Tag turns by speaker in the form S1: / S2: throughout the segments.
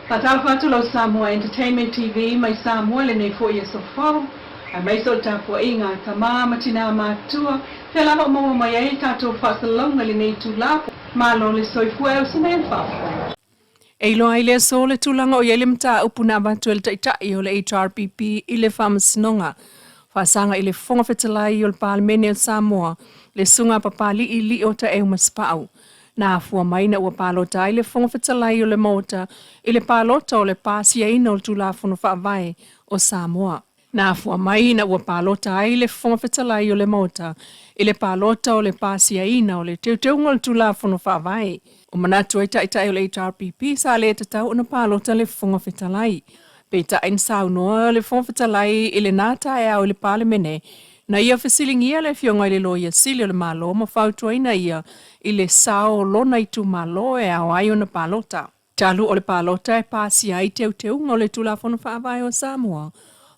S1: Faatalofa atu lau Samoa Entertainment TV mai Samoa i lenei foi aso fou, aemaise o le tapuaiga a tama ma tinā matutua, fea lava o maua mai ai tatou faasalalauga i lenei itula. Malo le soifua e uso mai le faafofoga. E iloa ai le aso le tulaga o i ai le mataupu na avatu e le Taitai o le HRPP i le Faamasinoga Faasaga i le Fofoga Fetalai o le Palemene o Samoa, le Susuga Papali'i Lio Taeu Masepau. Na afua mai ina ua palota ai le Fofoga Fetalai o le Maota i le palota o le pasiaina o le Tulafono Faavae o Samoa. Na afua mai ina ua palota ai le Fofoga Fetalai o le Maota i le palota o le pasiaina o le teuteuga o le Tulafono Faavae. Ua manatu ai Taitai o le HRPP sa le tatau ona palota le Fofoga Fetalai. Peitai na saunoa le Fofoga Fetalai i lena taeao i le Palemene, na ia fesiligia le Afioga i le Loia Sili o le Malo ma fautuaina ia i le sao o lona itumalo e ao ai ona palota. Talu o le palota e pasia ai teuteuga o le Tulafono Faavae o Samoa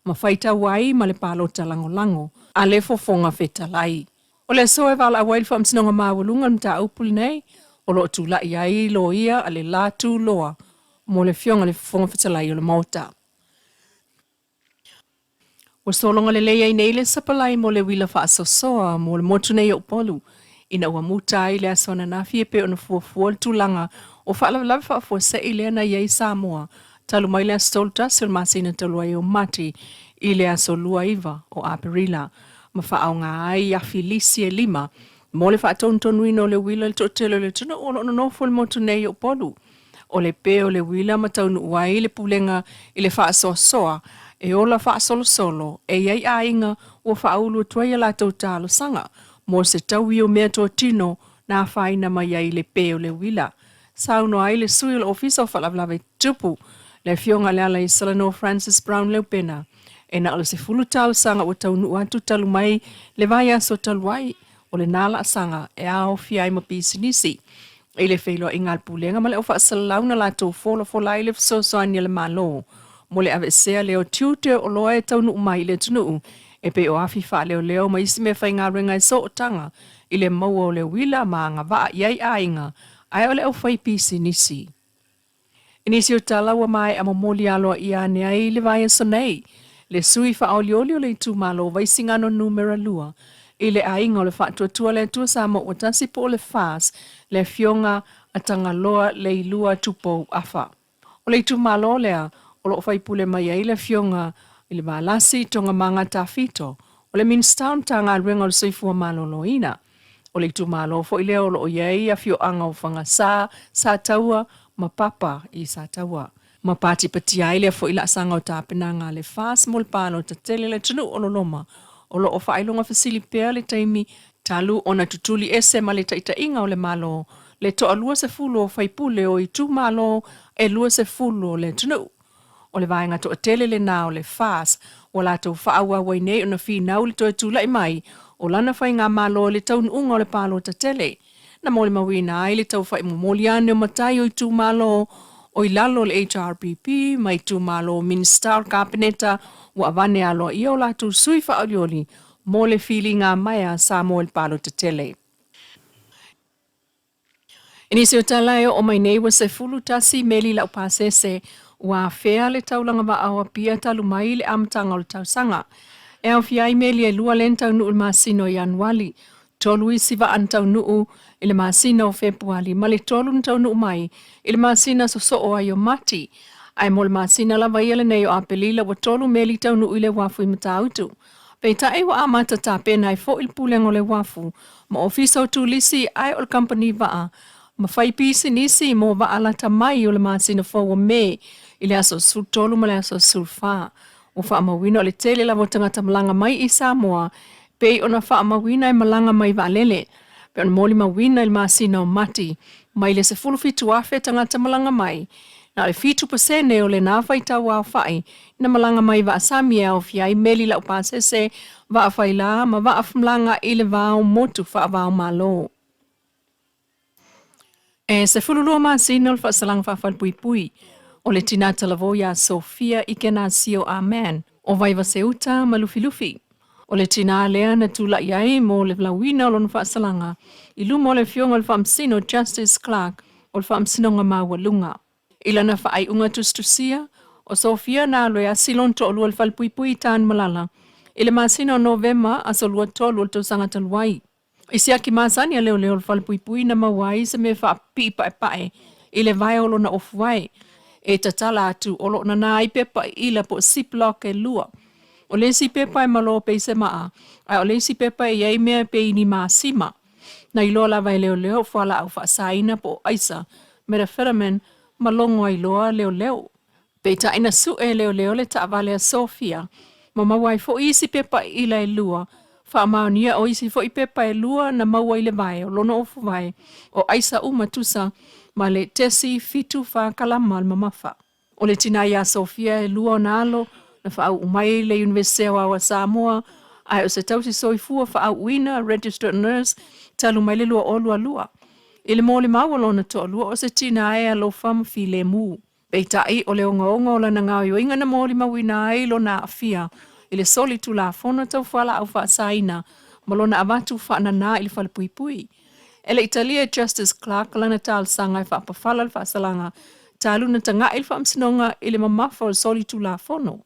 S1: ma faitau ai ma le palota lagolago a le Fofoga Fetalai. O le aso e valaau ai le Faamasinoga Maualuga i le mataupu lenei, o lo o tulai ai loia a le la tuloa mo le Afioga i le Fofoga Fetalai o le Maota. Ua sologa lelei ai nei le sapalai mo le uila faasoasoa mo le motu nei o Upolu ina ua muta ai le aso ananafi e pei ona fuafua le tulaga o faalavelave faafuasei lea na i ai Samoa talu mai le aso 31 o le masina talu ai o Mati i le aso 29 o Aperila ma faaaoga ai afi lisi e lima mo le faatonutonuina o le uila i le toatele o le atunuu o lo o nonofo i le motu nei o Upolu. O le pē o le uila ma taunuu ai le pulega i le faasoasoa e ola faasolosolo e i ai aiga ua faaulu atu ai a latou talosaga mo se taui o meatotino na afaina mai ai le pē o le uila. Saunoa ai le sui o le Ofisa o Faalavelave Tutupu, le Afioga Lealaisalanoa Francis Brown Leupena, e na o le 10 talosaga ua taunuu atu talu mai le vaiaso talu ai, o lena laasaga e aofia ai ma pisinisi. I le feiloaiga a le Pulega ma le Au Faasalalau na latou folafola ai le fesoasoani a le Malo mo le aveesea lea o tiute o oloa e taunuu mai i le atunuu e pei o afi faaleoleo ma isi meafaigaluega e sootaga i le maua o le uila ma agavaa i ai aiga ae o le aufaipisinisi. I nisi o tala ua maea momoli aloaia ane ai le vaiaso nei, le sui faaolioli o le itumalo Vaisigano Numera 2 i le aiga o le Faatuatua le Atua Samoa ua Tasi po o le FAS, le Afioga a Tagaloa Leilua Tupou Afa. O le itumalo lea o lo o faipule mai ai le Afioga i le Valasi Togamanga Tafito, o le Minisita o le Matagaluega o le Soifua Maloloina. O le itumalo foi lea o lo o i ai afioaga o Fagasa, Sataua ma Papa i Sataua. Ma patipatia ai lea foi laasaga o tapenaga a le FAS mo le palota tele i le atunuu o Loloma, o lo o faailoga fesili pea le taimi talu ona tutuli ese ma le taitaiga o le Malo le toalua sefulu o faipule o itumalo e 20 o le atunuu. O le vaega toatele lena o le FAS ua latou faaauau ai nei ona finau i le toe tulai mai o lana faigamalo i le taunuuga o le palota tele. Na molimauina ai le taufa'i momoli ane o matai o itumalo o i lalo o le HRPP ma itumalo Minisita o le Kapeneta ua avane aloaia o latou sui faaolioli mo le filiga mai a Samoa i le palota tele. I nisi o tala e oo mai nei ua 11 meli laupasese ua afea le taulaga vaa o Apia talu mai le amataga o le tausaga. E aofia ai meli e lua lea na taunuu i le masina o Ianuali, tolu isi vaa na taunuu i le masina o Fepuali ma le tolu na taunuu mai i le masina sosoo ai o Mati. Ae mo le masina lava ia lenei o Apelila ua tolu meli taunuu i le uafu i Matautu. Peitai ua amata tapena ai foi le Pulega o le Uafu ma Ofisa o Turisi ae o le Kamupani Vaa ma fai pisinisi mo vaa lata mai o le masina fou o Me i le aso 13 ma le aso 14. Ua faamauina o le tele lava o tagata malaga mai i Samoa pei ona faamauina e malaga mai vaalele pei ona molimauina i le masina o Mati mai le 17,000 tagata malaga mai, na o le 7% o lena faitau aofai na malaga mai vaasami e aofia ai meli laupasese, vaa faila ma vaa malaga i le va o motu faava-o-Malo. E 12 masina o le faasalaga faafalepuipui o le tinā talavou iā Sofia Ikenasio Aman o Vaivaseuta ma Lufilufi. O le tinā lea na tulai ai mo le lauina o lona faasalaga i luma o le Afioga i le Faamasino Justice Clark o le Faamasinoga Maualuga. I lana faaiuga tusitusia, o Sofia na alu e asi lona toalua i le falepuipui i Tanumalala i le masina o Novema aso 23 o le tausaga talu ai. I siaki masani a leoleo o le falepuipui na maua ai se mea faapipii paepae i le vae o lona ofuvae e tatala atu o lo o nana ai pepa iila po o ziplock e lua. O le isi pepa e malo pei se maa, a o le isi pepa e i ai mea pei ni masima. Na iloa lava e leoleo o fualaau faasaina po o aisa, methamphetamine, ma logo ai loa leoleo. Peitai na sue e leoleo le taavale a Sofia ma maua ai foi isi pepa iila e lua, faamaonia o isi foi pepa e lua na maua i le vae o lona ofuvae o aisa uma tusa ma le tesi 74 kalama le mamafa. O le tina ia Sofia e lua ona alo na faauu mai le Iunivesite Aoao a Samoa ae o se tausi soifua faaauuina, registered nurse, talu mai le 2022. I le molimau a lona toalua o se tina e alofa ma filemu. Peitai o le ogaoga o lana gaoioiga na molimauina ai lona aafia i le solitulafono tau fualaau faasaina ma lona avatu faanana i le falepuipui. E le i talia e Justice Clark lana talosaga e faapafala le faasalaga talu na tagai le faamasinoga i le mamafa o le solitulafono.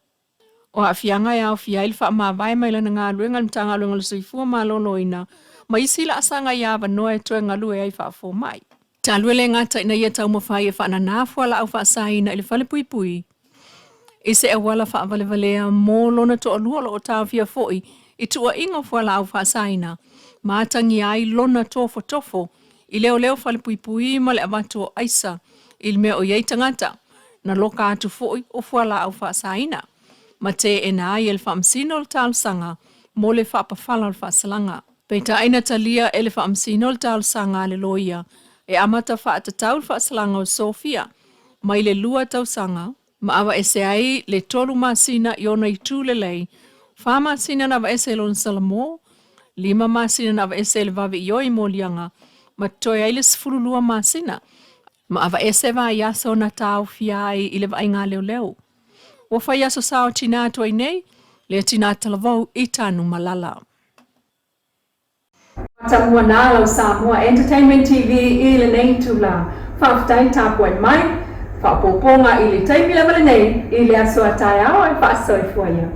S1: O aafiaga e aofia ai le faamavae mai lana galuega i le Matagaluega o le Soifua Maloloina ma isi laasaga i avanoa e toe galue ai faafomai. Talu e le gata ina ia taumafai e faanana fualaau faasaina i le falepuipui i se auala faavalevalea mo lona toalua o lo o taofia foi i tuuaiga o fualaau faasaina ma atagia ai lona tofotofo i leoleo falepuipui ma le avatu o aisa i le mea o i ai tagata na loka atu foi o fualaau faasaina ma teena ai e le Faamasino le talosaga mo le faapafala o le faasalaga. Peitai na talia e le Faamasino le talosaga a le loia e amata faatatau le faasalaga o Sofia mai le lua tausaga ma aveese ai le tolu masina i ona itu lelei, fa masina na aveese i lona salamo, lima masina na aveese i le vave ioe i moliaga, ma totoe ai le 12 masina, ma aveese vaiaso na taofia ai i le vaaiga leoleo. Ua fai aso sa o tinā atu ai nei, lea tinā talavou i Tanumalala. Matamua nā lau Samoa Entertainment TV i lenei itula. Faafetai tapuai mai, faaopoopoga i le taimi lava lenei i le aso a taeao e faasoifua ia.